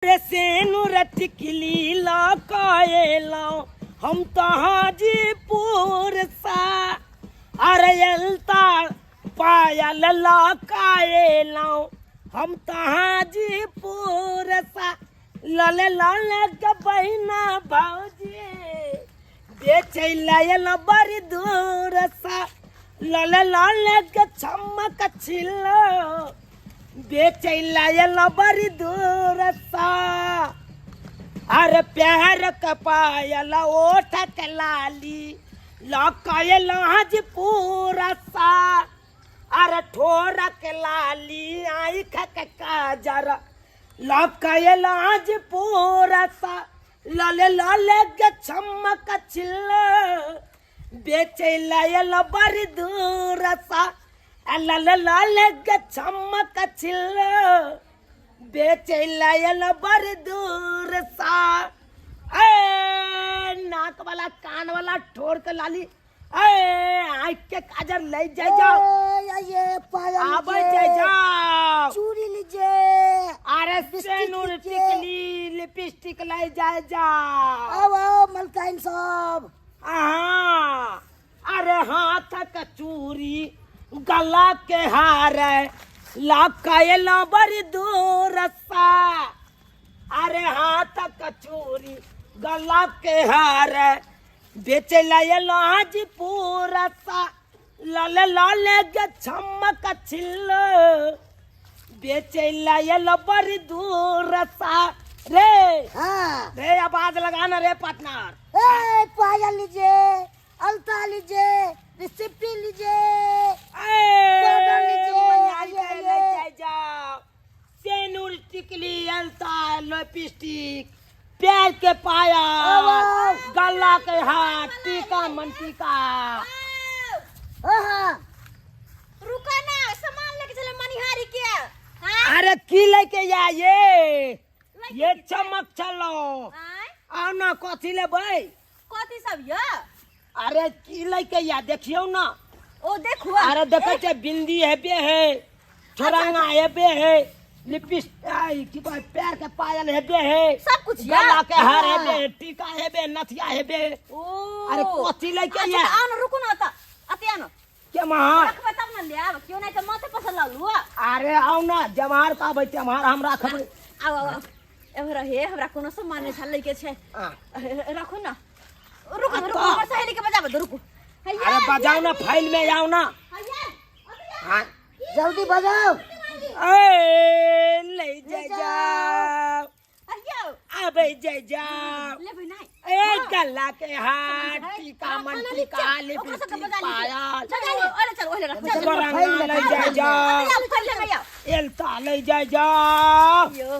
रे सेनुर टिकली लऽ कऽ एलहुँ हम तऽ हाजीपुर सा। अरे एलता पायल लऽ कऽ एलहुँ हम तऽ हाजीपुर सा। लले लले के बहिना भौजी बेचै लए एलहुँ बड़ी दूर सा। लले लले के छमक छिलो बेचै लायल बड़ी दूर सा। अरे प्यार के पायल ओठ के लाली लकायल हाजीपुर सा। अरे ठोर के लाली आँख के काजर लकायल हाजीपुर सा। लले लले के छमक छिल बेचै लायल बड़ी दूर सा। लले लले के छमक छिल बेचै लायल बड़ी दूर सा। ए नाक वाला कान वाला ठोर के लाली ए आँख के काजर ले जाय जाओ। ए, आइए पायल आबै लीजिए, जाय जाओ। चूड़ी लीजिए। अरे लिपस्टिक सेनुर लीजिए। टिकली लिपस्टिक ले जाय जाओ। आओ आओ मलकाइन साहब। हाँ अरे हाथ के चूड़ी गला के हार लकायल बड़ी दूर सा। अरे हाथ के चूड़ी गला के हार बेचे लायल हाजीपुर सा। लाल लाल के छमक छिल बेचे लायल बड़ी दूर सा। रे हाँ रे आवाज लगाना रे पार्टनर। ए पायल लीजिए, अलता लीजिए, रिसिप्टी लीजिए, पाउडर लीजिए, आइए, आइए। जाओ सेनुर टिकली अलता लिपस्टिक पैर के पाया आओ। गला के हाथ टीका मन टीका। हाँ रुका ना, सामान लेके चले मनिहारी के। हाँ? अरे की लेके या ये चमक चलो आय? आओ ना कथी लेबै? कथी सब यो? अरे की लेके या देखियौ ना। ओ देखो। अरे देखै छै बिंदी हेबे है, छोरंगा हेबे है, लिपस्टिक आई की कहै पैर के पायल हेबे है, सब कुछ या? गला के हार हेबे है, टीका हेबे, नथिया हेबे। ओ अरे कथी लेके अच्छा, या? तऽ आओ ना, रुकू ना तऽ अते आओ ना। के महार? रखबै तब ना ले आब, क्यों नहीं तऽ माथे पर से लऽ लू। अरे आओ ना, जमार का आबै तेम्हार हम राखबै। आउ आउ आउ। एम्हर हे, हमरा कोनो सामान नहि छल लैके छै। आ। राखू ना, रुकू रुकू, आ, हमर सहेली के बजाबे दो, रुकू। हैया, अरे बजाओ ना, फाइल में आओ ना। हैया, हाँ। जल्दी बजाओ। ए ले जाय जाओ। हैया। आबै जाय जाओ। लेबै नहि। ए गला के हार टीका मन टीका ओकरा सबके लिपस्टिक बजा लीजिए। पायल चल, चल, ओले चल, ओले रख, चल, चल। बरंगा ले जाय जाओ। चल, चल, चल, आउ। एलता ले जाय जाओ। यौ,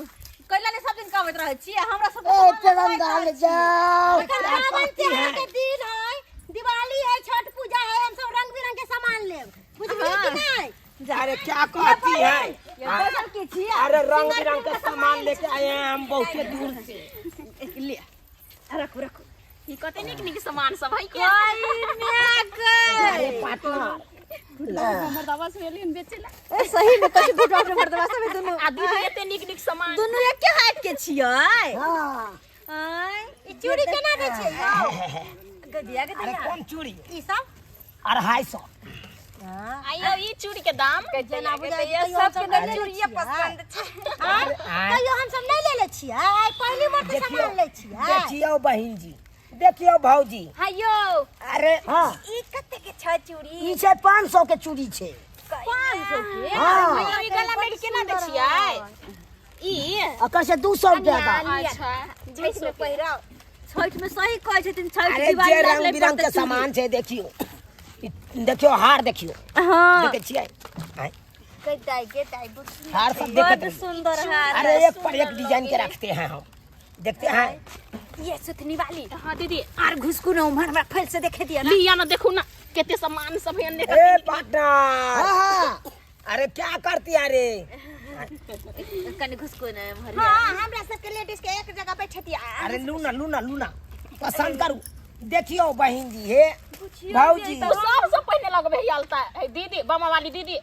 कैला ने सब दिन कहबैत रहै छियै, हमरा सब ए तिरंगा ले जाओ। एखन पाबनि तिहार के दिन है, दिवाली है, छठ पूजा है, हम सब रंग बिरंग के सामान लेब, बुझलियै कि नहीं? अरे क्या कहती है? ये दोसर की छियै। अरे रंग बिरंग के सामान लेके आए हैं हम बहुत दूर से। ले, रखू रखू। ई कते नीक नीक सामान सब है के। अरे पार्टनर मर्दावा से एलियन बेचे ला। ए सही में कथी घुटवा के मर्दवा सब दुनू। आ दीदी एते नीक नीक सामान। दुनू एके हाइट के छियै। हाँ आय, ई चूड़ी केना दै छियै यौ? गदिया अरे गदिया। कौन चूड़ी? ई सब 250। आइयो ई चूड़ी के दाम जेना बुझाइ छै सबके कहियो तऽ चूड़िये पसंद छै। आय, कहियो हम सब नहीं लेले छियै, आइ पहिली बार तऽ सामान लै छियै। देखियौ बहिन जी, देखियौ भौजी। हाँ यौ। अरे हाँ। ई कते के छै चूड़ी? ई छै 500 के चूड़ी छै। 500 के? हाँ। आइयो ई गला में केना दै छियै? ई अकर से 200 रुपया दाम। अच्छा, छठि में पहिराउ। छठि में सही कहै छथिन, छठि अरे दिवाली जे लागलै रंग बिरंग पर के तऽ चूड़ी। सामान छै देखियौ। ई देखियौ हार देखियौ। हाँ। देखै छियै? आँय। के दाइ के दाइ बुझली। हार सब बड देखत रहिए। सुंदर हार। अरे एक पर एक डिजाइन के रखते हैं हम, देखते हैं। ये सुथनी वाली। हाँ दीदी। आर घुसकू ना उम्हर, हमरा फैल से देखे दिया ना। लिया ना, देखू ना केते सामान सब है अन्ने। ए पार्टनर। हाँ हाँ। अरे क्या करती है रे? कनी घुसकू ना उम्हर। हाँ, हमरा सबके लेडीज के एक जगह बैठे दिया। अरे लूना लूना लूना पसंद करू। देखियो बहिन जी, हे भौजी। तो सब सब पहिने लगबे है अलता है दीदी, बमा वाली दीदी।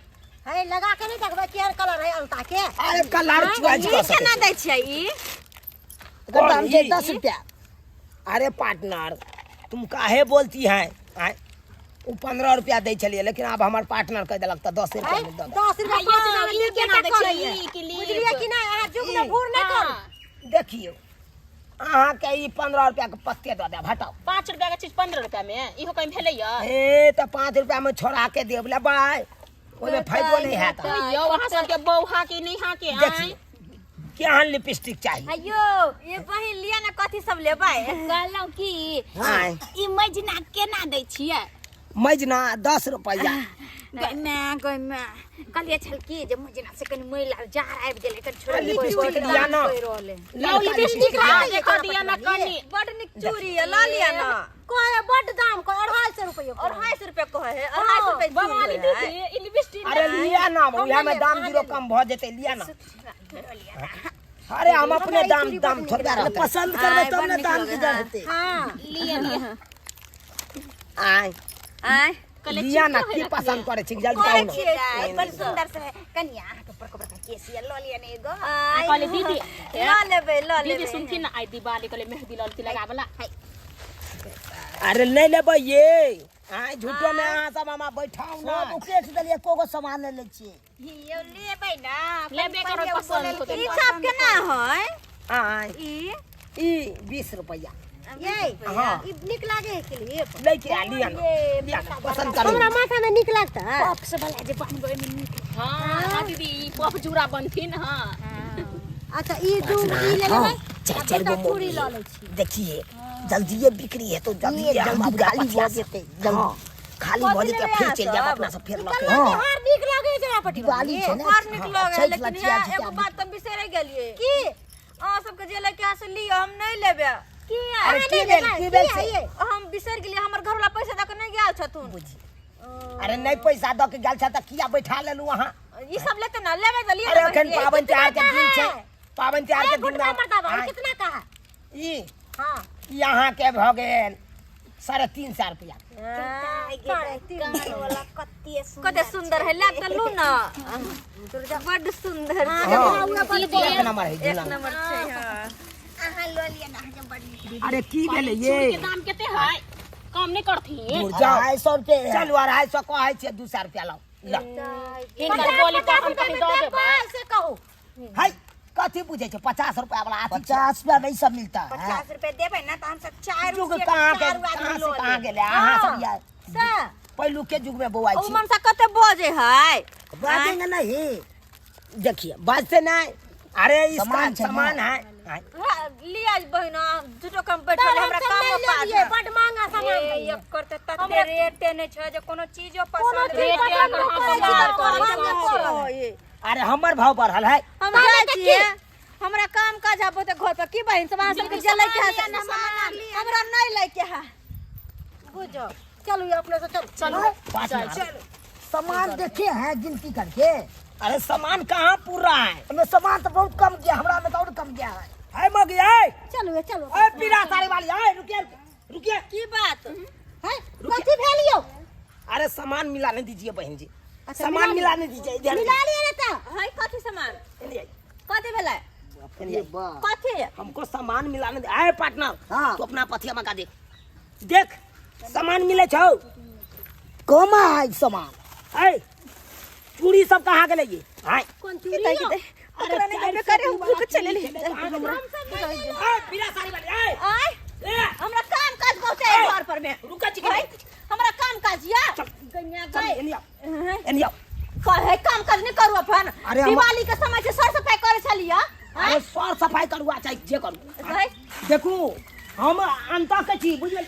है लगा के नहीं देखबै केहन कलर है अलता के। अरे कलर चॉइस ई कर सकै केना छी। दै छियै ई? एकर दाम छै ई? 10 रुपया। अरे पार्टनर, तुम काहे बोलती है? आँय? ओ 15 रुपया दै छलियै, लेकिन आब हमर पार्टनर कहि देलक तऽ 10 रुपया मे दऽ दे। 10 रुपया भैया, 5 रुपया ई में केना दै करैया। छियै? ई क्लिप। बुझलियै कि नहि? अहाँ जुग में भूर नहि करू। हाँ, देखियौ, अहाँके ई 15 रुपया के पत्ते दऽ देब, हटाउ। 5 रुपया के चीज 15 रुपया में इहो कहीं भेलैया? ए तऽ 5 रुपया मे छोड़ा के देब लेबै, ओहिमे फायदो नहि हैत। यौ, अहाँ सबके बौहा के नैहा के आँय? देखियौ, केहन लिपस्टिक चाही? अयो ये बहिन, लिया ना, कथी सब लेबै? कहलहुँ कि आँय? ई मजना केना दै छियै? मजना 10 रुपैआ। गै माय, गै माय, कहलियै छल कि जे मजना से कनि मैल आर जार आबि गेलै, कनि छोड़ा। लिपस्टिक लिया ना। यौ, लिपस्टिक लड़का। देखो दिया ना कनि। बड नीक चूड़ी है, लऽ लिया ना। कहे बड दाम, कहे 250 रुपया। 250 रुपया कहे है, 250 रुपया बवाली चूड़ी है। दीदी, ई लिपस्टिक। अरे लिया ना, उएह में दाम जीरो कम भऽ जेतै, लिया ना। अरे हम अपने दाम दाम थोड़बे रहतै। पसंद करबै तब ने दाम की दर हेतै। हाँ। लिया लिया। आँय? आँय? लिया ना, की पसंद करै छी, जल्दी करै कहू ना। छियै। बड़ सुंदर से कनिया, अहाँके बड़का बड़का केस ये, लऽ लिअ ने एगो। आँय? कहले दीदी, लऽ लेबै, लऽ दीदी, लेबै। सुनथिन ना, आइ दिवाली, कहले मेहंदी ललती लगावला। अरे नहि लेबै ये? आँय, झूठो में अहाँ सब हमरा बैठाउ ना। सब उकेट देलियै, एको गो सामान नहि लै छियै। यौ, लेबै ना। लेबे करब, पसंद होतै। ई सब केना है? आँय? ई ई 20 रुपैआ। ये हाँ। ई नीक लागे है क्लिप? लैके आ लिया ना, लिया ना, पसंद करू। हमरा माथा में नीक लगता है। पॉप्स वाला जे बनबै ओहिमे नीक। हाँ हाँ दीदी, ई पफ जूड़ा बनथिन। हाँ। अच्छा, ई दू ई ले लेबै। चारि चारि गो आ दूटा चूड़ी मोगी। लऽ लै छी। देखिए, जल्दिए बिक्री है तो जल्दी जल्दी खाली भऽ जेतै, जल्दी। खाली भऽ जेतै, लेबै फिर चलि जायब अहाँ अपना सब फेर लऽ के। कल्ला के हार नीक लागे छै पटी। दिवाली छै ने। बड़ नीक लगे, छठि लेकिन लचिया इएह छै। एगो बात तऽ बिसरे गेलियै की? अहाँ सबके जे लैके है से लिअ, हम नहि लेबै। किया? अरे की भेल, की भेल से? हम बिसरि गेलियै, हमर घरवाला पैसा दऽ के नहि गेल छथुन। अरे नहि पैसा दऽ के गेल छ तऽ किया बैठा लेलू अहाँ? ई सब लेते ना, लेबै तऽ लिअ अरे ने। एखन बहिन। पाबनि तिहार के दिन छै, पाबनि तिहार के दिन गुटका मे मर्दाबा आँय, कितना का है? ई हाँ। ई अहाँके भऽ गेल 350 रुपया। 350। वाला कते कते सुंदर है, लेब तऽ लू ना, बड सुंदर छै। हाँ, एक नंबर है। एक जुना। नंबर छै, हाँ। अहाँ लऽ लिअ ने, अहाँके बड़ नीक। अरे की भेलै ये? चूड़ी के दाम कते है? कम नहीं करथिन? दूर जाओ। 250 रुपये है। चलू, 250 कहै छियै, 200 रुपया लाउ, लाउ। हिनकर बोली पर हम कहीं दऽ देबै। से कहू। है, कथी बुझै छै 50 रुपया वाला अथी छै। 50 रुपया में ई सब मिलता है। 50 रुपए देबै ने तऽ हमसब चारि युग सेट कहाँ के चारू आदमी कहाँ से लऽ कहाँ लेब। गेलै? अहाँ सब या से पहिलुके युग में बौआइ ओ छी। मनसा कते बजै है। बाजेंगे नहीं। देखिए, बाजते नहीं। अरे इसका सामान छै ना। सामान है। आँय, हाँ, लिया बहिना, झूठो कम बैठल हमरा हम काम नहीं पास। लेलियै, बड महंगा सामान ए, दैया। एकर तऽ तते रेटे नहि छै जे कोनो चीजो पसंद चीज रेट पसंद एकर नहि हाँ करै छी कमाल तऽ करै महंगे छै। पड़ल। अरे हमर भाव बढ़ल है। हम जाइ छियै, हमरा काम काज आबो तऽ घर पर की। बहिन सब, अहाँ सबके जे लैके है से, हमरा नहि लैके है। बुझो, चलू ये अपने से चलू। चलू। पाँच मिनट। सामान देखे हैं गिनती करके? अरे सामान कहाँ पूरा है? हमें सामान तो बहुत कम गया, हमरा में तो और कम गया है। है मगी है। चलू ये, चलू। ए पीला साड़ी वाली है, रुकिए रुकिए। की बात? है कथी भेल यौ? अरे सामान मिलाने दीजिए बहन जी, सामान मिलाने दीजिए इधर। मिला लिअ ने तऽ। है कथी सामान? इधर आइए, कथी भेलै? इधर आइए। कथी? हमको सामान मिलाने दे। आए पार्टनर। हाँ। तू अपना पथिया मंगा देख, देख सामान मिले छौ। कम है सामान। है चूड़ी सब कहाँ गेलै ये? आय। कोन चूड़ी यौ? अरे करे करे हम भूख चले ले। आए पीला साड़ी वाली आए। आय? ए, हमरा काम काज बहुत है घर पर में। रुका चिकन। है, हमरा काम काज या चल। गैया चल। गै। एनी आओ, एनी आओ। कहे काम काज नहीं करू अपन। अरे दिवाली के समय छै, सर सफाई करे छलियै। अरे सर सफाई करू आ चाहे जे करू। है देखू, हम अंत के छी, बुझल?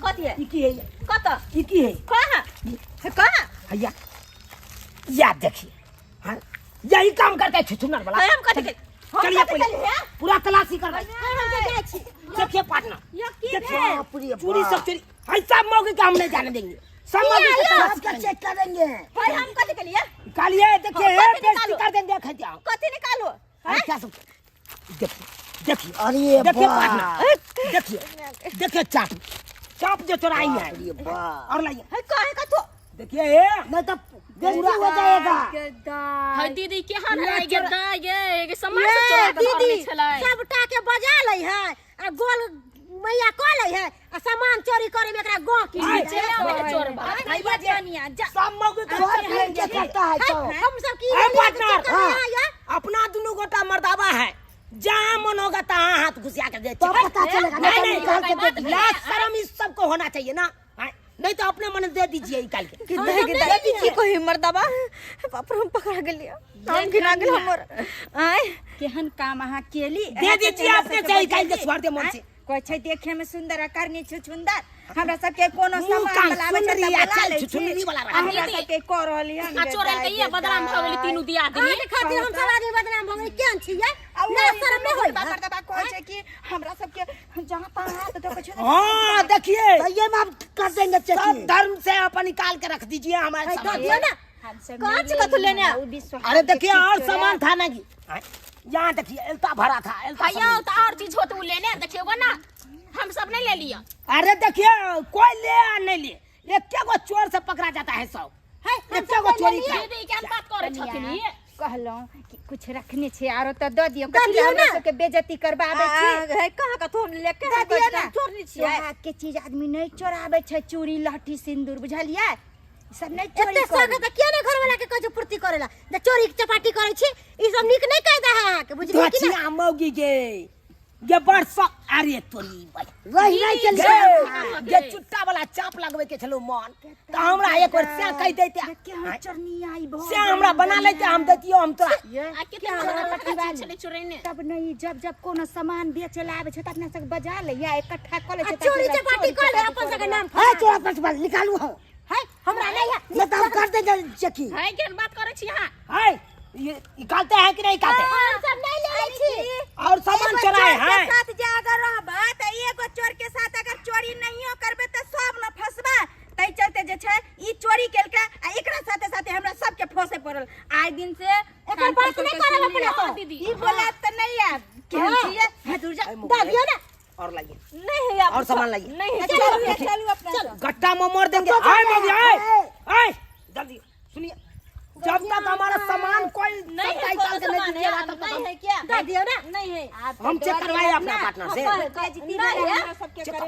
कथी है? ई की है? कत? ई की है? कहाँ है, कहाँ? हैया या देखिए, हाँ, यही काम करते हैं छुछुनर वाला। है, हम कथी के हम चलिए कथी पहले केलियै? पूरा तलाशी करबै। हम तऽ जाइ छी। देखिए पार्टनर। यो की देखिए भेल? बाप रे चूड़ी बाप। सब चोरी है, सब मौके के हम नहीं जाने देंगे, सब मौके के तलाशी सबका करेंगे। चेक करेंगे। है हम कथी केलियै? कालिए देखिए, हाँ, ए कथी बेइज्जती निकालो? कर देंगे, देखते आओ। कथी निकालो? अरे क्या सब देखिए, देखिए। अरे देखिए बाप। पार्टनर, देखिए देखिए, चाप चाप जो चोराई है। अरे बाप। और लाइए। है कहे कथो? देखिए ये नहीं तो बेइज्जती हो जाएगा। है दीदी, केहन है गे दाय गे? गे सामान सब चोरा के दीदी धरने छलै। सब सबटा के बजा लै है आ गोल मैया क लै है आ सामान चोरी करे में एकरा गांव की आय, चोर बा। कनिया जा सब मौगी के सब चोरी मिल के करता है सब हम सब की ए पार्टनर, हाँ हाँ। अपना दोनों गोटा मर्दावा है, जहाँ मन होगा तहाँ हाथ घुसिया के दे। तो पता चलेगा ना, नहीं तो नहीं, निकाल के दे दीजिए। लाज शर्म इस सबको होना चाहिए ना, हाँ, नहीं तो अपने मन दे दीजिए निकाल के। कितना कितना की कोई मर्दाबा बाप रे, हम पकड़ा गेलिए, हम घिना गेल हमर। आय केहन काम अहाँ केली? दे दीजिए अपने से निकाल के, छोड़ दे मन से। कहै छै देखे में सुंदर आ करनी छै सुंदर। हमरा सबके कोनो मुँह सामान कान बलाबै छै सुनरी तऽ आ बोला चल लै छी। छुछुनरी वाला रहा। आ हमरा सबके कऽ रहली हन। आ चोरल के ये बदनाम भऽ गेली तीनू दियादनी। अहाँके खातिर हम सब आदमी बदनाम भऽ गेली। केहन छियै? आ उ ना शर्म नहि होय। मर्दबा कहै छै कि हमरा सबके जहाँ तहाँ हाथ धोकै छै। हाँ देखिए, तो ये में हम कर देंगे सब चेकिंग। धर्म से अपन निकाल के रख दीजिए हमारे दऽ सामान। दियौ ना। हम सब कहाँ नहि छै कथु लेने? उ विश्वास अरे देखिए, और चोरा। सामान था ना जी, यहाँ देखिए एलता भरा था, एलता सब भैया नहीं। तो और चीज होत उ लेने देखियो ना, हम सब नहीं ले लिया। अरे देखिए, कोई ले आ नहीं ले, एक गो चोर से पकड़ा जाता है सब, है, हम एक सब गो ले चोरी लियै। का। दीदी केहन बात करै छथिन ई? कहलहुँ कि कुछ रखने छै आरो तऽ दऽ दियौ। दऽ कथी दियौ लए हमरा ना। सबके बेइज्जती करबाबै छी? है कहाँ कथो हम लेके दऽ दियौ ना। चोरनी छियै। सोहाग के चीज आदमी नहि चोराबै छै, चूड़ी लहठी सिन्दूर, बुझलियै? ई सब नहि चोरी एते शौक करू। है तऽ किया नहि घरवाला के कहै छै पूर्ति करै ला? जे चोरी चपाटी करै छी ई सब नीक नहि कायदा है अहाँके, बुझलियै कि धोचिया मौगी के ये बरसा, अरे तोरी भाई रही रही के गे गे चुट्टा वाला चाप लगवे के छलो मन त हमरा एक बार से कह देते, केहन चोरनी आई भऽ से हमरा बना लेते, हम देतियो हम तोरा। आ केते महंगा पटका चीज छलै चोरैने। तब नहि, जब जब कोनो सामान बेचे ला आबै छै तऽ अपना सबके बजा लैया, इकट्ठा कऽ लै आ छै। चोरी चपाटी कऽ ले अपन सबके नाम है चोरा पटवाल निकालू हो, है हमरा नहीं है। नहीं तो हम कर देंगे चेकिंग। है केहन बात करै छी अहाँ? है ये निकालते हैं कि नहीं निकालते? हम सब नहीं ले छी। और सामान एगो चोराए चोर के हैं साथ जे अगर रहबै तऽ एगो चोर के साथ अगर चोरी नहियो करबै तऽ सब न फंसबै। ताहि चलते जे छै ई चोरी केलकै आ एकरा साथे साथे हमरा सबके फंसे पड़ल। आइ दिन से एकर बात नहि करब अपना सब। दीदी ई बोलत तऽ नहि आयब। केहन छियै? हे दूर जा। दऽ दियौ ना। और लाइए नहीं है आप और सामान लाइए। नहीं है। चलू चलू अपना सब। गट्टा में मोड़ देंगे। आए मौगी आए आए जल्दी सुनिए, जब तक हमारा सामान कोई नहीं सबका है, निकाल के कोनो नहीं सामान दीजिएगा है, तब तक नहीं हम है क्या? दऽ दियौ ना। नहीं है। हम चेक करवाए अपना पार्टनर से। बेइज्जती नहीं है। हमरा सबके करे।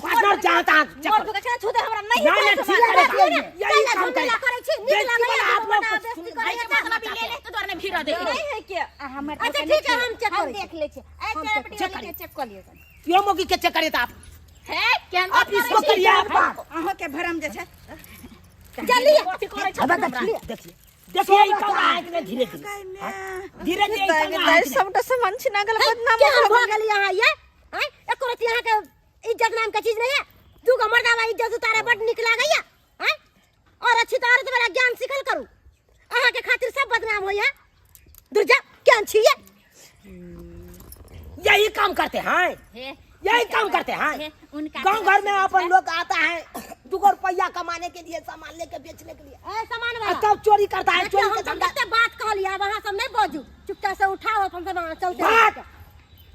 पार्टनर जहाँ तहाँ चेक मोर करो। दुका छू दे हमरा नहीं नहीं नहीं ठीक है, यही काहे काम झमेला करेगा। करै छी? नीक बेइज्जती लागैया वाला आप लोग अपना को बेइज्जती सुन- करैया। के मतलब ले ले तो डर ने भीड़ दे। नहीं है क्या? आ हमर अच्छा ठीक है, हम चेक हम करै देख लै छी। ए चोरा चेक पटी वाली के चेक कऽ लिअ। यो मौगी के चेक करिए तो आप है केहन आप बात करै इसको छी? करिए आप। अहाँ के भरम जे छै जल्दी कथी करै अब छथिन हमरा? देखिए देखिए देखिए ये कब आए कि नहीं, धीरे धीरे धीरे धीरे ये कब आए कि नहीं? सबटा सामान छिना गेल, बदनाम केहन भऽ गेली अहाँ ये? आँय, एको रत्ती अहाँके इज्जत नाम के चीज नहीं है? दूगो मर्दावा इज्जत उतारे बड नीक लागैया। आँय, और अच्छी तऽ औरत वाला ज्ञान सीखल करू। अहाँके खातिर सब बदनाम होइया। दुर्जा केहन छी ये? यही काम करते हैं, हे यही काम करते हैं। हे, उनका गांव घर में अपन लोग आता है 2 रुपया कमाने के लिए, सामान लेके बेचने के लिए, ए सामान और वाला तब चोरी करता है। देखियौ, चोरी हम का सब धंधा। कते बात कहलियै, आब अहाँ सब नहि बाजू, चुपचाप से उठाओ अपन सामान चलते। बात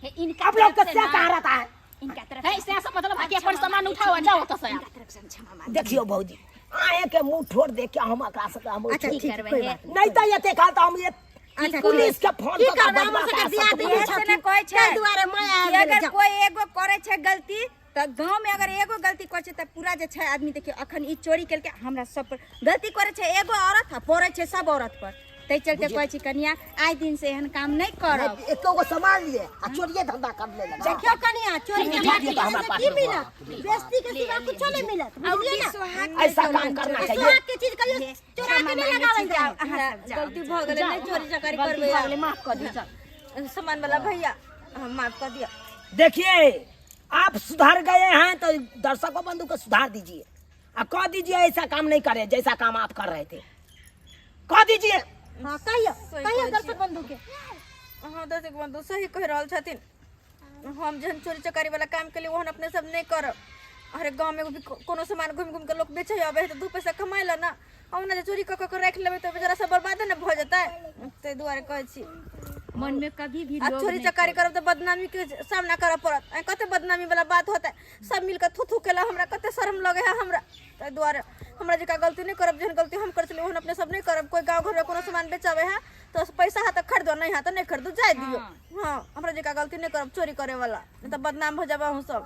हे इनका आप लोग तरफ का से क्या ना, कहा रहता है? इनका तरफ है से सब मतलब है कि अपन सामान उठाओ आ जाओ तो से। इनका तरफ से हम क्षमा मांग। देखियो भौजी, आए के मुंह ठोर देख के हम एकरा से हम अच्छा की ठीक, करबै कोई हे? बात नहीं तो ये देखा तो हम ये अच्छा, पुलिस के फोन की कऽ के करबै, हमर बदमाश सबके आ दियाद सकबै। नहीं इएह से ने कहै छै ताहि दुआरे माया कि आबि गेलै, अगर जाउ। कोई एगो करै छै गलती तऽ गाँव में अगर एगो गलती करै छै तऽ पूरा जे छै आदमी देखियौ अखन ई चोरी केलकै, हमरा सब पर गलती करै छै एगो औरत आ पड़ै छै सब औरत पर। ताहि चलते कहै छी कनिया आइ दिन से एहन काम नहि करब। एको गो सामान लिए आ चोरिए धंधा कर ले लगा। देखियौ कनिया, चोरी के दीजिए बात तो हमरा से पास की में मिलत? बेइज्जती के सिवा कुछो नहीं मिलत, बुझलियै ना? सोहाग ऐसा काम करना आ चाहिए। सुहाग के चीज कहियो चोरा के नहीं लगावल जाए। अहाँ सब जाउ। गलती भऽ गेलै, नहीं चोरी चकारी गलती करबै। भऽ गेलै, माफ कऽ दियौ सामान वाला भैया, हम माफ कऽ दियौ। देखिए आप सुधर गए हैं तो दर्शकों बंधु को सुधार दीजिए आ कह दीजिए ऐसा काम नहीं करे जैसा काम आप कर रहे थे, कह दीजिए। हाँ कहियो कहियो दर्शक बंधु के। हाँ दर्शक बंधु सही कहि रहल छथिन। हम जेहन चोरी चकारी वाला काम केली ओहन अपने सब नहीं करब। अरे गाँव में भी कोनो सामान घूमि घूमि के लोग बेचे आबै है तऽ 2 पैसा कमाइ ला ना, हम जे चोरी कऽ कऽ राखि लेबै तऽ बेचारा सब बर्बादे ने भऽ जेतै। ताहि दुआरे कहै छी। मन में कभी भी आ लोभ चोरी नहीं चकारी करब तऽ बदनामी के सामना करऽ पड़त। आ कते बदनामी वाला बात होतै, सब मिलके थू थू केला, हमरा कते शर्म लगे है हमरा। ताहि दुआरे हमरा जकाँ गलती नहि करब, जेहन गलती हम करै छलियै ओहन अपने सब नहि करब। कोइ गाँव घरमे कोनो सामान बेचाबै है तऽ पैसा है तऽ खरीदो, नहीं है तऽ नहीं खरीदो, जाय दियौ। हँ, हमरा जकाँ गलती नहि करब चोरी करे वाला, नहीं तऽ बदनाम भऽ जाब अहूँ सब।